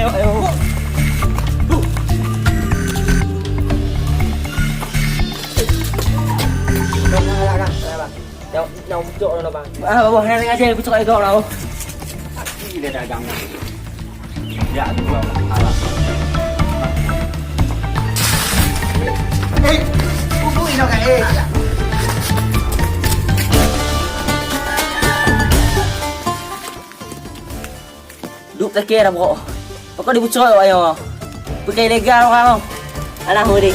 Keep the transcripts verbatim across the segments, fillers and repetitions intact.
Ayo. Bang, bang, bang, bang. Nyang, nyang pucok na, Bang. Ah, wah, nyang ngaji pucok itu lah. Aki dia dagang. Ya, dua alah. Eh, kubu ino kan, eh. Duek takée dah brok. Pakon dibucok awak nyoe. Peukai lega orang. Alah, huri.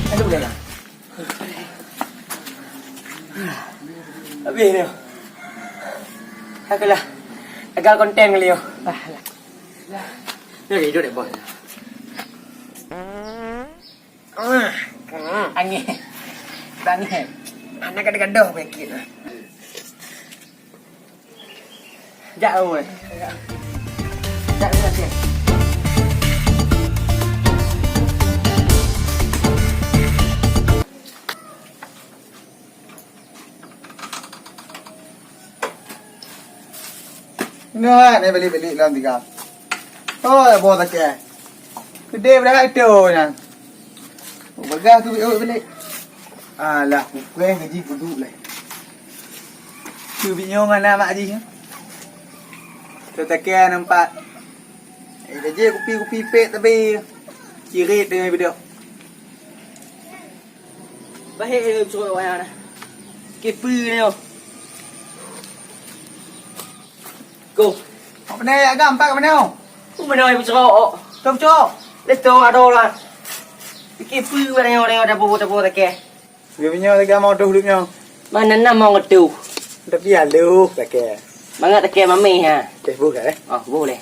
Aduh, dah. Habis ni. Aku lah. Gagal konten kali yo. Ni hidup dek bos. Angin. Angin. Anak gadoh-gadoh penyakit. Jak, oi. Jak, jak, jak. Nyoe ni balik-balik lom tiga. Oh, ya boh takée. Keudeh padahai itu nyan. Oh, bagah tu biut balik. Alah, kukueh gaji kuduek leh. Keubiet nyoe ngon amak jih. Takée nampak. Eh, gaji kupi-kupi pek tapi cirit dengan bedok. Bahek dia suruh wayang dah. Kipeue dia. Go. Apa benda ya agam, pak benda? Apa benda yang suruh? Kau cok. Leto ada lah. Kipeue dia, dia, dia, dia, dia, dia, dia. Dia punya lagi mau tuh hidupnya. Mana nama ngetu? Tapi halus pakai. Mangat pakai mami ha. Teh buh dah eh. Oh, boleh.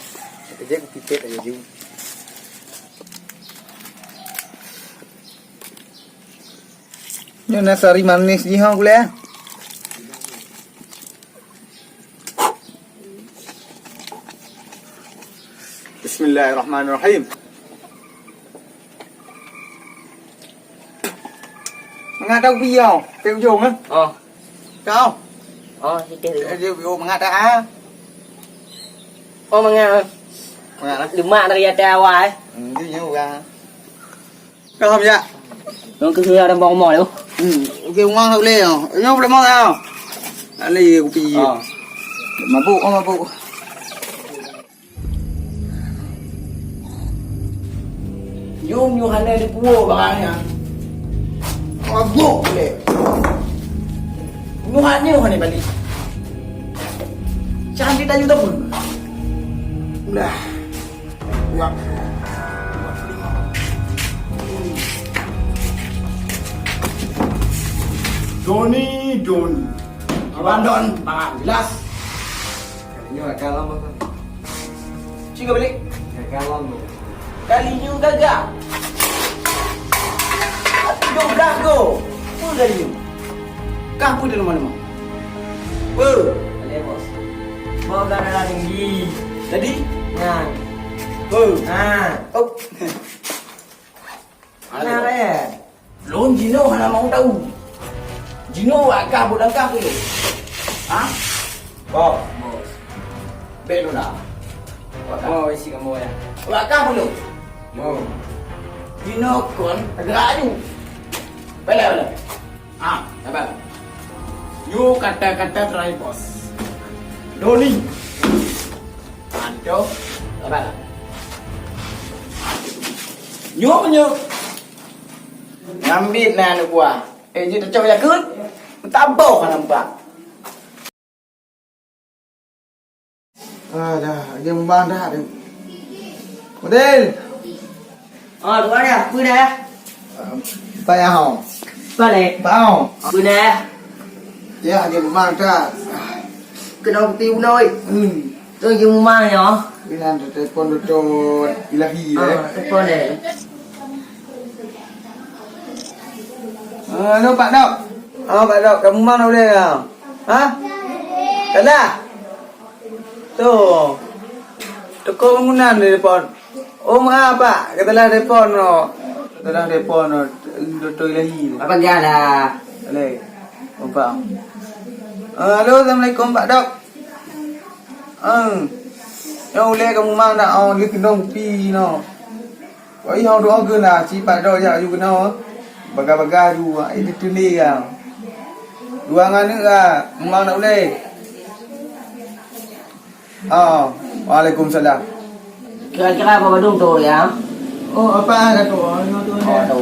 Kerja aku pipit aja jum. Nyoe na sari manis jih hong gulée. Bismillahirrahmanirrahim. Mangat tau piau, pek ujong eh. Oh. Kau. Oh, siteh tu. Dia dia mangat tak ah. Oh, mangat. Mangat lah. Lemak dari atas awal eh. Hmm, dia nyoe orang. Ka hom jak. Nyoe keu sira dan bawang mol tu. Hmm, okey, rumah tak boleh tu. Nyoe boleh mau tak? Tak boleh, kupi. Ah. Mabuk, oh, mabuk. Yum, yum, hana dipuo barang nyan. Mabuk boleh. Nyoe hana, hana balik. Cantik tayue teupeu. Dah. Doni, Doni. Abang Don, Bang Jelas. Kali nyoe gagal lom, Bang. Cik, balik. Gagal lom, Bang. Kali nyoe gagal. Tapi dua belas go. Apa kali nyoe? Kah pun di rumah-rumah. Apa? Boleh, bos. Bawa darah tinggi. Tadi? Nah. Oh. Nah. Oh. Nah, Raya. Lôn jinoe hana mau tahu. Jinoe wak kah buet langkah tu. Ha? Bos. Bos. Bek lôn dah. Wak kah. Bos, isi kamu ya. Wak kah belum? Mau. Jinoe kon tergerak aju. Bela, bela. Ah, sabar. Nyoe kata-kata terakhir, bos. Doni. Anto, sabar. Nyoe, nyoe. Ngambil na aneuk buah. Eh, jeuet tacok jakeuet. Taboh nampak. Ah, dah, dia mubang dah. Model. Oh, dua dah, apa dah? Bayar hong. Balik. Bang. Apa dah? Ya, dia mubang dah. Kena kopi uloi. Hmm. Tu dia mubang ya. Bila telepon betul ilahi ya. Ah, telepon deh. Ah, no, Pak Dok. Ah, Pak Dok, kamu mana boleh ya? Ha? Kalah. Tu. Toko bangunan di depan. Oh, maaf, Pak. Katalah depan no. Katalah depan no. Doktor Ilahi tu. Apa galah? Alai. Nampak. Ah, halo, assalamualaikum, Pak Dok. Ah, nyoe ulèe ka mumang na, oh, lheueh keunong kupi nyoe. Wah, ih, doa keu na, si Pak Dok jak aju keunoe. Bagah-bagah aju, ah, itu tunde ya. Dua ngan aneuk ka, mumang na ulèe. Oh, waalaikumsalam. Kira-kira apa badum tu ya? Oh, apa ada tu? Oh, tu. Oh, tu.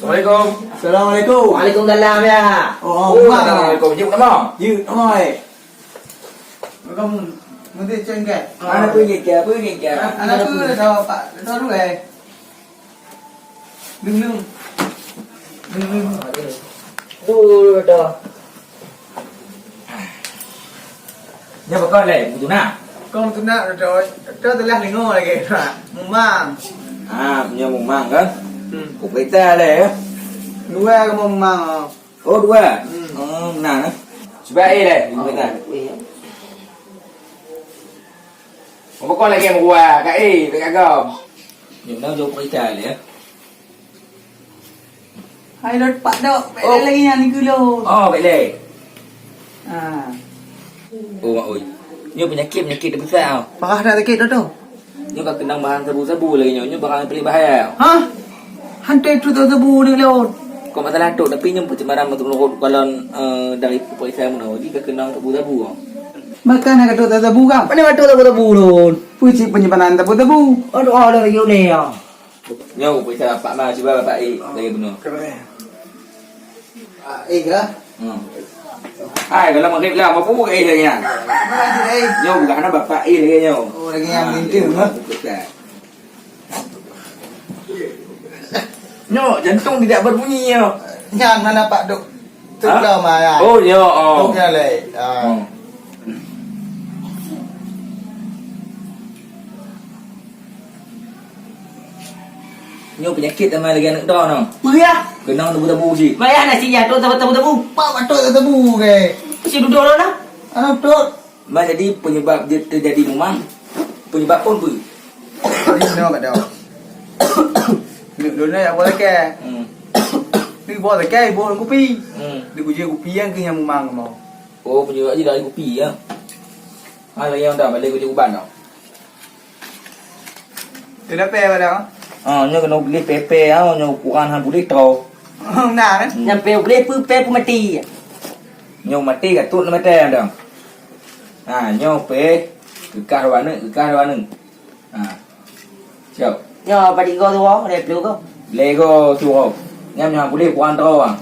Assalamualaikum. Assalamualaikum. Waalaikumsalam ya. Oh, oh, oh, assalamualaikum. Jeuet nama? Jeuet nama, eh. Kamu mesti cengket. Mana pun jengket, apa jengket? Anak tu dah tahu, Pak. Dah tahu, eh. Deng, deng. Deng, deng. Dulu dah. Nyoe pakon lé, meutunak? Kon meutunak, Doi. Doi teulah lingo lagèe, Pak. Mumang. Ah, nyoe mumang kan? Hmm. Kupeuriksa lé, ya. Dua kamoe mumang, oh. Oh, dua? Hmm. Oh, meunan, eh. Cuba, eh, lé, kupeuriksa. Pakon lagèe meurua, ka, eh, tak kagam. Nyoe na jok peuriksa lé, ya. Hai, Dok, Pak Dok, bèk lé lagèe nyan dikeue lôn. Oh, bèk lé. Ha. Oh, mak oi. Nyoe peunyakét, peunyakét teubeusa, oh. Parah that sakét, Dok, tu? Nyoe ka keunong bahan sabu-sabu lagèe nyoe. Nyoe barang paling bahaya. Hah? Hana teuh sabu deungon lôn. Kon masalah tu, tapi nyoe pencemaran meuteumurot kalon, eh, dari peuriksa meunoe. Jadi ka keunong sabu-sabu, oh. Maka na ka teuh sabu, kan? Pane ka teuh sabu-sabu lôn? Peue cit peunyimpanan sabu-sabu? Aduh, ada lagi ulèe, ya. Nyoe, peuriksa bapak ma, cuba bapak, eh, lagèe bunoe. Keureun. Ah, eh, lah. Hmm. Hai, kalau maghrib lah, apa pun, eh, lagèe nyan. Mana tu, eh? Nyoe, bukan hana bapak, eh, lagèe nyoe. Oh, lagèe nyan, ah, minta, ya, bukan? Betul, tak? Nyoe, jantung tidak berbunyi, nyoe. Nyan mana Pak Dok? Hah? Tok dah, ma, ya. Oh, nyoe, oh. Tok nyan, lé. Ah. Hmm. Nyoe peunyakét sama lagèe aneuk droe nyoe. Peue ya? Keunong teubeu-teubeu cit. Payah na sijak trok teubeu-teubeu. Pak, pak trok teubeu ke? Si dudoe lôn na? Aneuk trok. Bah, jadi penyebab dia terjadi mumang, penyebab pun peue? Jadi kena kat dia. Dudoe na ya boleh ke? Hmm. Ni boleh ke? Boleh kupi. Hmm. Di kuji kupi yang ke yang mumang mau. Oh, penyebab je dari kupi ya. Ha, lagi yang dah balik kuji uban tau. Keuneuk pèh padang? Ah, nyoe keuneuk gleh pèh-pèh, ah, nyoe ukuran han puléh troe. Oh, na, eh? Nyang pèh gleh peue, pèh peue maté. Nyoe maté ka tot maté padang. Ha, nyoe pèh, keukah dua neuk, keukah dua neuk. Ha. Siap. Nyoe padit go tuwoe, lhèe ploh go. Lhèe go tuwoe. Nyan nyoe han puléh ukuran troe, ah.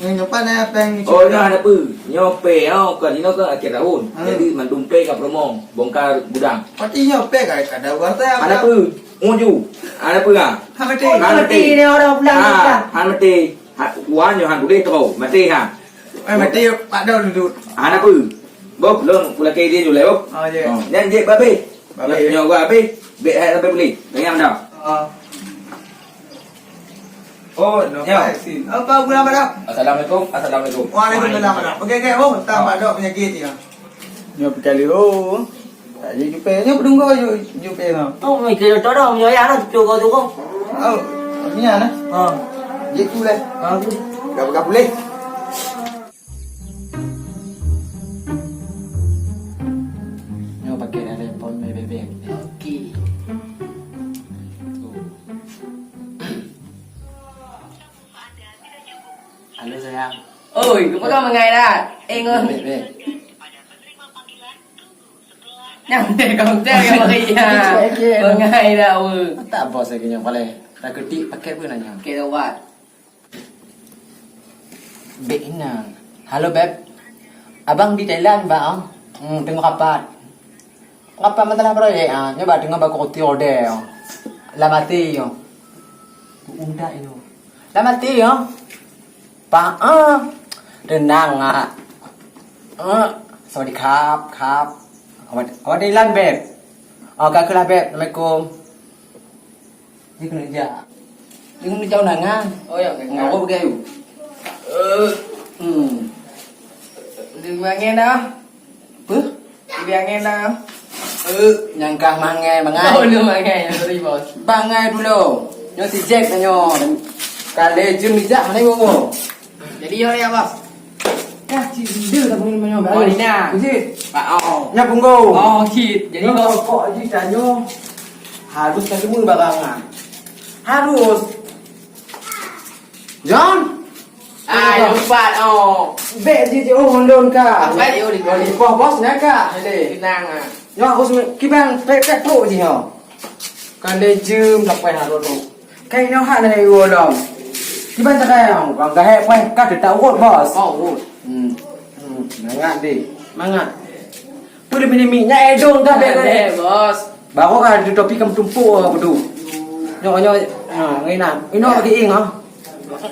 Nyoe pat na péng. Oh, nyoe hana peue. Nyoe pèh, oh, ka jinoe ka akhir tahun. Hmm. Jadi, mandum pèh ka promo, bongkar gudang. Pati nyoe pèh ka, ka ada uang saya. Hana peue. Uju. Hana peue, ah. Hana peue. Hana peue. Ni orang pulang. Ah, hana peue. Ha, uang nyoe han tuléh troe. Maté, ha. Eh, maté, Pak Dok duduk. Hana peue. Bob, lôn pulakèe dia dulu, Bob. Oh, ya. Oh, nyan jeuet babeh. Babeh. Nyoe gua habéh, bèk hai sampai puléh. Tanyong dah. Oh. Oh, nyoe. Apa guna pada? Assalamualaikum. Assalamualaikum. Waalaikumsalam. Okey, okey, oh, tambah dok penyakit dia. Nyoe peucali, oh. Tak jadi jupe. Nyoe pedunggo ju-, jupe nyoe. Oh, mai ke todong nyoe ya, tu kau tu kau. Oh, ni ana. Ha. Jadi tu lah. Ha, tu. Dah pegang puléh. Nyoe pakai ada phone mé bebek. Okey. Tu. Halo, sayang. Oi, kau pegang mangai dah? Eh, ngoi. Bebek, bebek. Nyang deh kau teh kau bagi ya. Okey, okey. Mangai dah, weh. Tak bos lagi nyoe paling. Tak ketik pakai pun nanya. Okey, dah buat. Beb Ina. Halo, Beb. Abang di Thailand, Bang. Hmm, teungoh rapat. Rapat masalah proyek, ah. Nyoe, Bang, teungoh baku roti order, ah. Lam até, ah. Udah, inoe. Lam até, ah. Pa, ah. Teunang, ah. Ah. Sawadee kap, kap. Awak, awak Thailand, Beb. Oh, ka keulah, Beb. Assalamualaikum. Dia kena jak. Dia kena jak undangan. Oh, ya, undangan. Awak pergi ayu. Eh, hmm. Dia mangai dah. Apa? Dia mangai dah. Eh, nyangka mangai, mangai. Oh, dia mangai. Sorry, bos. Bangai dulu. Nyoe si Jack nyoe. Ka lhèe jeuem ijak, hana iwoe-woe. Jadi, yo, ya, Bos. Kah cit leader dah panggil nama nyoe. Oh, Dina. Cit. Pak, oh. Nya punggong. Oh, cit. Jadi, nyoe Bos. Pokok jih tanyoe harus ka teumé barang ah. Harus. John. Ah, lupa, oh. Bèk jih, jih, oh, lôn ka. Baik, yo, di, di, Bos, bos, nya ka. Jadi, tenang ah. Nyoe harus me-, kiban pek-pek trok jih, oh. Ka lhèe jeuem sampai harus tu. Ka inoe hana iwoe lom. Kiban cara nyang bang gahèe poh ka teutab urot, Bos. Oh, urot. Hmm. Hmm, mangat deh. Mangat. Peue leubeh ni minyak edong dah bèk. Deh, Bos. Baru ka di topi ka meutumpuk ka beudôh. Nyoe, nyoe, ha, ngena. Inoe bagi ing ah.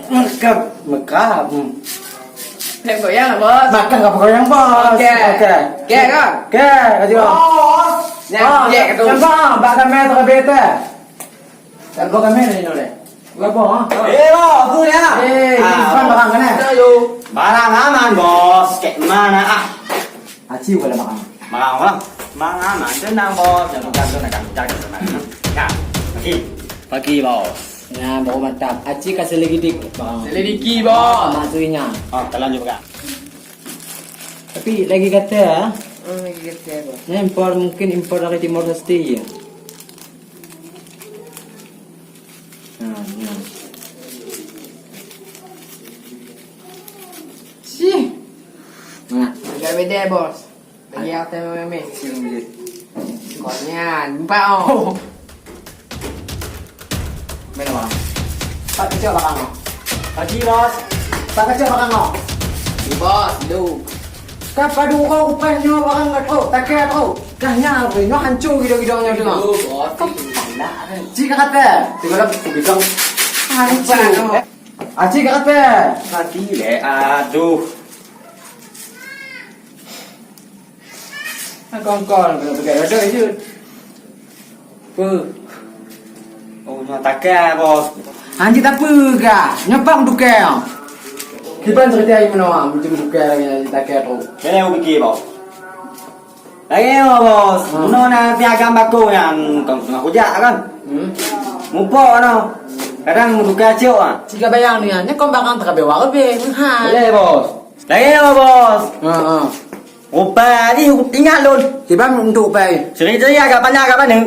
Mekap, mekap. Hmm. Nek goyang lah, Bos. Makan ka goyang, Bos. Oke. Oke. Oke, kan? Oke, ka jeuet. Bos. Nyan, oke, ka tu. Nyan, Bang, bak kamera teuka bete. Kan gua kamera ni, Nore. Gua boh, ha? Eh, Bos, tu ya. Eh, ah, ni bukan barang kan, eh? Kita, yo. Barang aman, Bos. Kek mana, ah? Aci bukan barang. Barang, barang. Barang aman. Tenang, Bos. Jangan ganggu, jangan ganggu, jangan ganggu. Ya, pagi. Pagi, Bos. Nah, baru mantap. Aci kasih lagi dik, Bang. Selidiki, Bos. Ah, maksudnya. Oh, telan juga. Tapi lagi kata, ah. Hmm, lagi kata, Bos. Ni impor, mungkin impor dari Timor Leste ya. Nah, nah. Sih. Nah. Agak beda, Bos. Lagi yang tema meme. Sini, sini. Kau nyan, empat, oh. Oh. Mana, Bang? Pak kecil belakang, oh. Pagi, Bos. Pak kecil belakang, oh. Ni, Bos, lu. Ka padu kau kupas nyoe barang ka trok, takée trok. Kah nyan, nyoe hancô gidong-gidong nyoe tengok. Lu, Bos. Kau pandai, eh. Cik kata, tiga dah gidong. Hancô. Empat, oh. Acik kata. Mati lé, aduh. Kongkol kena peugah dada je. Pe? Oh, nyoe takée, Bos. Hanjeuet tapeugah. Nyoe pang dukée. Kiban cerita ayu meunoe, meucum dukée lagi takée tu. Kena upike, Bos. Lagée nyoe, Bos. Hmm. Meunoe na piagam bako nyang kong teungoh kujak kan. Hmm. Mupok noh. Kadang dukée acok ah. Cit ka bayang ni, nyan kong barang teuka bewa leubeh, meuhai. Boleh, Bos. Lagée nyoe, Bos. Ha, ha. Rupa jih ingat lôn. Kiban untuk pai. Seri-seri agak panjang, agak paneuk.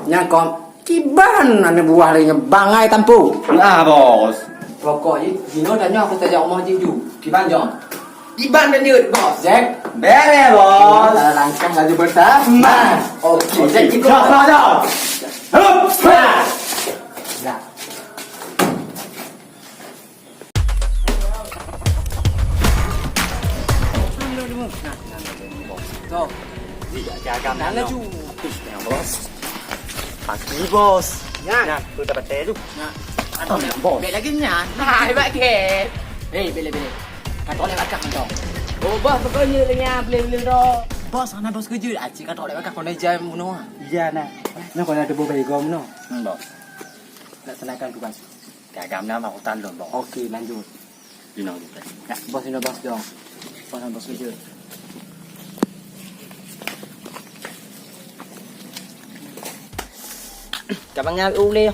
Nyan kon kiban aneuk buah lagèe nyan bangai tampôk. Ah, Bos. Pokok jih, jinoe tanyoe aku tajak rumoh jih ju. Kiban jom. Kiban dan jeuet, Bos. Jack. Bere, Bos. Kita langkah laju bersama. Oke, oke. Jack, ikut. Jom, jom, jom. Hup, ha. Dah. Nah, nah, nah, nah, bos. Tuh. Ih, agak-agak nah, mana? Laju. Ih, yang bos. Pagi, bos. Nah. Nah, tu dapat teh tu. Nah. Aduh, yang bos. Bek lagi nyan. Nah, hebat ke? Eh, bele, bele. Kantong lewat kah kantong. Oh, bos, pokoknya lagi bele-bele tu. Bos, mana bos kerja? Acik kantong lewat kah kau dah jam bunuh. Iya, nah. Nah, kalau ada bos bayi gom no. Hmm, bos. Nak senangkan tugas. Gagam nama hutan lôn, bos. Oke, lanjut. Inoe, bos. Ya, bos, inoe, bos, dong. Bos, bos, jujur. Ka bangai ulèe.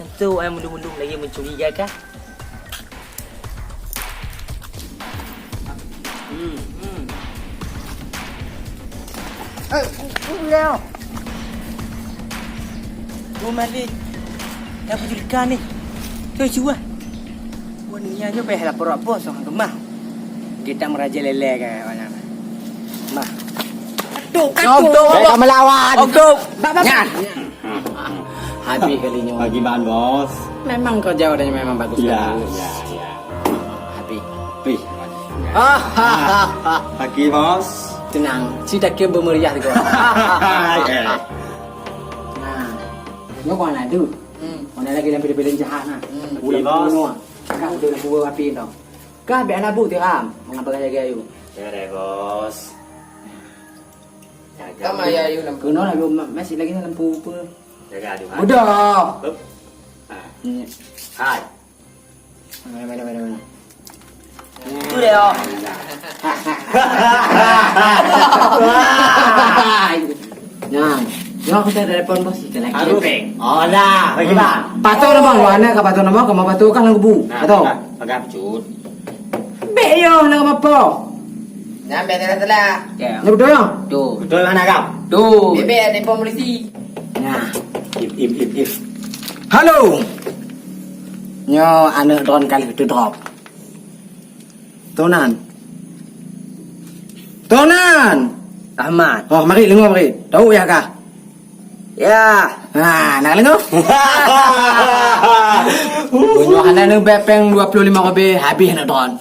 Tentu ai mundum-mundum lagi mencurigakan. Hmm, hmm. Eh, u-, u-, leo. Gua mari. Dah pencurikan ni. Tu cuba. Gua ni nyan je payah lapor bos orang gemah. Kita meraja lele kan mana. Mah. Tok, tok, tok, tok, tok. Mereka melawan. Tok, tok. Bak, bak, bak. Nyan. Habis kali nyoe. Bagaimana, bos? Memang kerja udah memang bagus. Ya, bagus. Ya, ya. Habis. Habis. Hahaha. Pagi, bos. Tenang, si takir bermeriah juga. Ya. Nah, nyoe kau nak tu. Hmm. Mana lagi dalam pilihan jahat nah. Hmm. Udah, bos. Bunuh. Kau udah buat api tau. Kau biar anak bu tiram, mengapa jaga ayu? Ya deh, bos. Jaga. Kamu ya ayu lampu. Kena lah, ma-, masih lagi lampu apa? Jaga ayu. Udah. Hup. Ah. Hmm. Hai. Mana, mana, mana, mana? Tu dia, oh. Nah. Nyoe aku telepon bos, kita lagi. Harus. Peng. Oh, dah, bagi bang. Patong nama, mana ka patong nama, kamu patong kan lagu bu. Nah, patong. Pegang, pegang, cut. Bek yo, nak apa? Nyampe telah-telah. Ya. Ni betul ya? Tu. Betul mana kau? Tu. Bebek ada telepon polisi. Nah. Im, im, im, im. Halo. Nyoe aneuk droen kali tu drop. Tonan. Tonan. Ahmad. Oh, mari, lengoh mari. Tahu ya kah? Ya. Ha, nak lengoh? Bunyuh hana neubek peng dua puluh lima ribu, habis aneuk droen.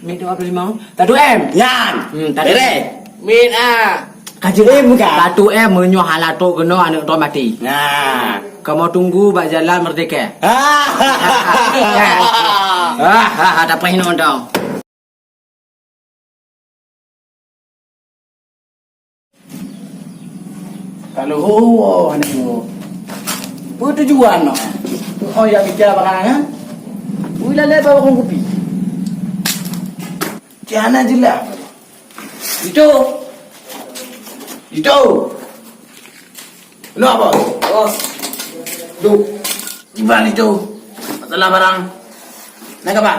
Mit dua puluh lima. Tatu M. Nyan. Hmm, tatu. Bere. Mit ah. Kaji M kan? Tatu M meunyoe hana trok keunoe aneuk droen maté. Nah. Kamu tunggu bak jalan Merdeka. Ah, ah, ah, tak payah nonton. Kalau ho, ho, ni ho. Apa tujuan noh? Oh, ya bicara barang, ha? Ui, lalai bawa kong kupi. Tiana jelas. Itu. Itu. Kenapa? Bos. Duh. Gimana itu? Masalah barang. Nak apa?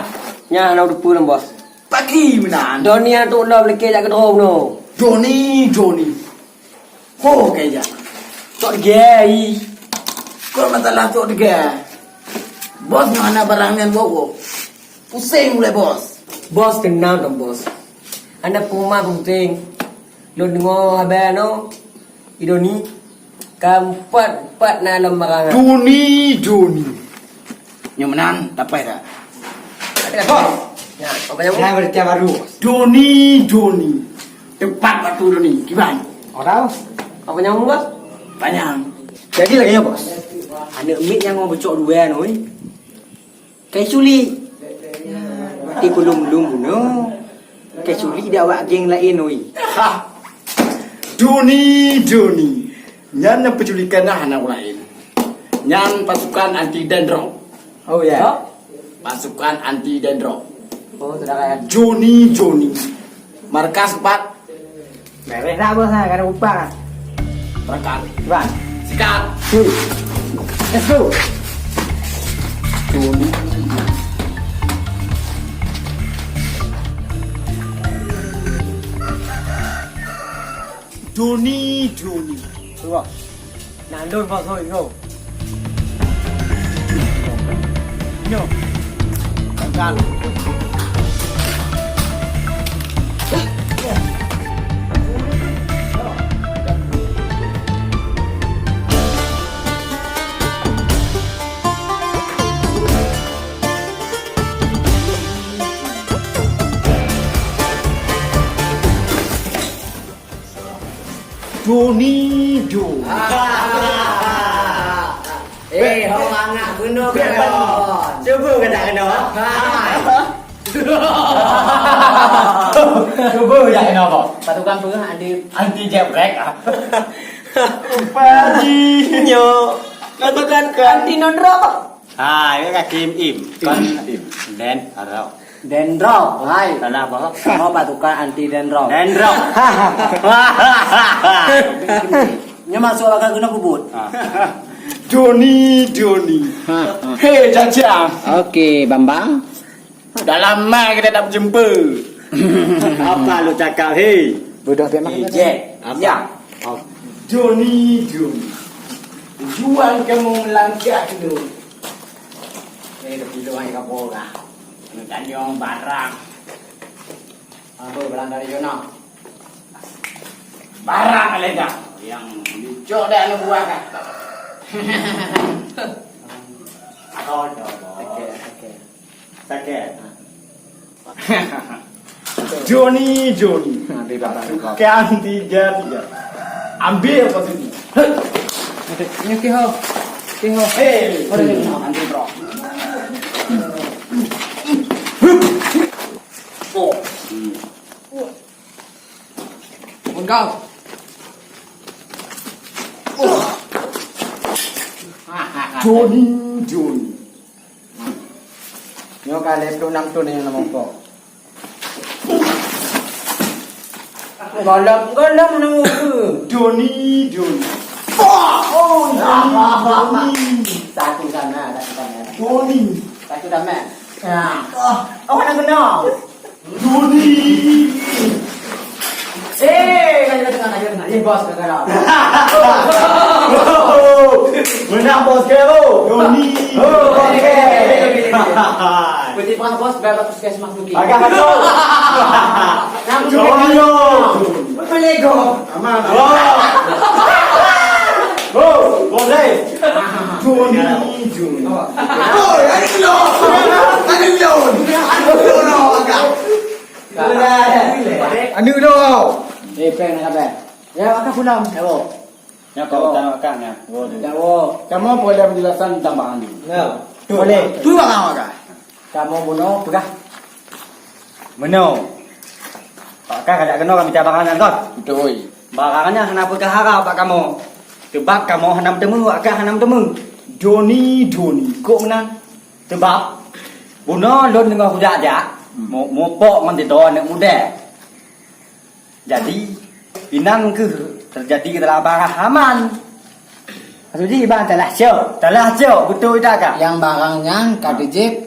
Nya, nak udah pulang, bos. Pagi meunan. Doni tu nak beli kek jak ke drone tu. Doni, Doni. Ho, kaya. Tok gay. Kok masalah tok gay? Bos nyoe hana barang nyan bawa. Pusing mulai, bos. Bos, tenang dong, bos. Aneuk puma pusing. Lôn deungoe haba nyoe, Idoni, ka empat-empat na lom marangan. Doni, Doni. Nyoe meunan, dapat tak? Ada, bos. Ya, apa nyamuk? Saya berita baru. Doni, Doni. Tepat waktu Doni. Gimana? Orang? Apa nyamuk, bos? Panjang. Jadi lagi ya, bos. Aneuk miet nyang mau becok dua, oi. Kai sulik. Di kulum-lum bunoe. Kai sulik di awak geng lain, oi. Ha! Doni, Doni. Nyan nyang peuculikan na hana ureueng laén. Nyan pasukan anti dendro. Oh, ya. Pasukan anti dendro. Oh, saudara ya. Doni, Doni. Markas empat. Beres dah, bos, ha, kada upah. Berangkat. Bang. Sikat. Let's go. Doni. Doni, Doni. Tuh, bos. Nah, lôn, bos, hoi, go. Nyoe. Gagal. Doni, Doni. Eh, ho anak gunong keton. Cuba ke tak kena? Cuba ke tak kena, bos? Satu kampung anti, anti jeprek. Padi. Nyo. Katakan anti nondro. Ha, ini kaki im im. Kon im. Den, arok. Dendro, hai. Salah, bos. Mau pasukan anti dendro. Dendro. Nyo masuk akal guna kubut. Ha. Doni, Doni. Ha. Hei, Caca. Oke, Bambang. Dah lama kita tak berjumpa. Apa lu cakap, hei? Budak memang. Eh, Jack. Apa? Ya. Oh. Doni, Doni. Tujuan kamu melangkah dulu. Eh, tapi lu hanya kapolga. Nak tanyong barang. Apa barang dari Yona? Barang leda yang dicok dan buah kan. Ada, ada. Oke, oke. Sakit. Joni, Joni. Nanti barang. Bukan tiga tiga. Ambil posisi. Ini kiho. Kiho. Hei. Nanti bro. Oh. Mun kau. Joni, Joni. Nyoe ka lhèe plôh nam thôn nyoe na mongko. Golom, golom nang ukeue. Joni, Joni. Oh, Joni. Satu sama, satu sama. Joni. Satu sama. Ya. Oh, nak kenal. Joni. Eh, kau jangan dengar, kau jangan dengar. Eh, bos, kau dengar. Menang bos ke, oh. Joni. Oh, bos ke. Berarti bukan bos, berapa puskesmas mungkin? Agak masuk. Joni. Betul, Lego. Aman. Wah. Oh, boleh. Joni, Joni. Oh, ada lo. Ada lo. Ada lo, agak. Anu lo. Eh, peng nak apa? Ya, makan pulang. Ya, bo. Ya, kau utang makan, ya. Ya, bo. Kamu boleh penjelasan tambahan ni. Ya. Boleh. Tu makan, makan. Kamoe bunoe peugah. Meunoe. Pakon ka jak keunoe kami mita barang nyan kon? Beutôi. Barang nyan hana peugah harap bak kamoe. Teubab kamoe hana meuteumé, awak kah hana meuteumé. Joni, Joni, kok meunan? Teubab bunoe lôn deungoe kujak-jak, mu-, mupok ngon sidroe aneuk muda. Jadi, inan kheueh teujadi keusalahan barang Haman. Maksud jih, Bang, salah cok. Salah cok, beutôi dak, Kak? Nyang barang nyan ka teujép,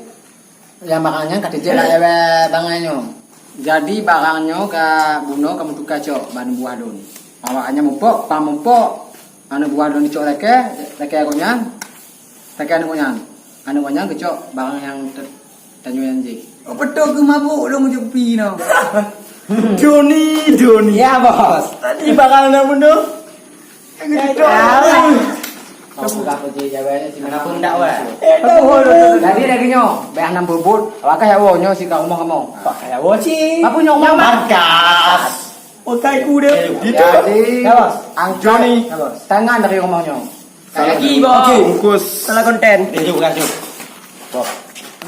nyang barang nyan ka teujép lagèe bangai nyoe. Jadi, barang nyoe ka bunoe ka meutuka cok bak aneuk buah lôn. Awak nyan mupok, pah mupok, aneuk buah lôn cok lakèe, lakèe gobnyan. Takheun aneuk nyan. Aneuk nyan geucok barang nyang te-, tanyoe nyan jih. Oh, beutôi keu mabök lôn meujok kupi nyoe. Joni, Joni. Ya, Bos. Tadi barang na bunoe. Kamu gak pergi jawabannya sih. Kenapa ndak, weh? Eh, tahu. Jadi dari nyoe, bèk hana beubut. Awak kah ya, wo, nyoe si kat rumah kamu. Pak kah ya, wo, si. Apa nyoe, Bang? Markas. Otai ku dia. Jadi, ya, Bos. Angkat, Joni. Ya, Bos. Tangan dari rumah nyoe. Lagi, Bos. Okey. Bungkus. Salah konten. Eh, jom, jom. Bos.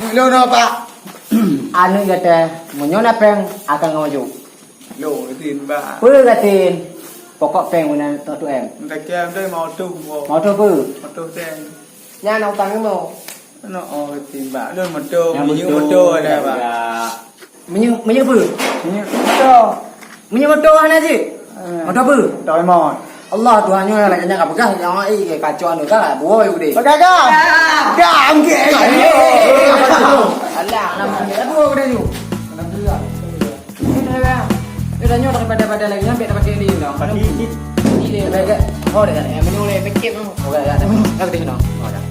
Dulu no, Pak. Aneuk gata, meunyoe na pèng, akan ngon maju. Lo, tin, Pak. Peue gatin? Pokok pèng meunan seratus M. Entah kira, entah mau tu, Bos. Mau tu peue? Mau tu, ten. Nyan utang ilmu. No, oh, tin, Pak. Lo motor, minyak motor ada, Pak. Minyeuk, minyeuk peue? Minyeuk moto. Minyeuk moto hana cit? Eh. Moto peue? Moto remote. Allah, Tuhan nyoe lagèe nyan ka peugah, nyang ai ke kacau anu ka, buoh yue deh. Peugah ka? Ka, angke. Alah, nama dia buoh deh yue. Alhamdulillah. Ini dah. Dia dah nyoe daripada-pada lagi, sampai dapat kali dah. Pagi cit. Ini dia, bagai. Oh, dah, dah. Yang minum boleh, paket tu. Oh, dah, dah, dah. Dah, dah, dah. Oh, dah.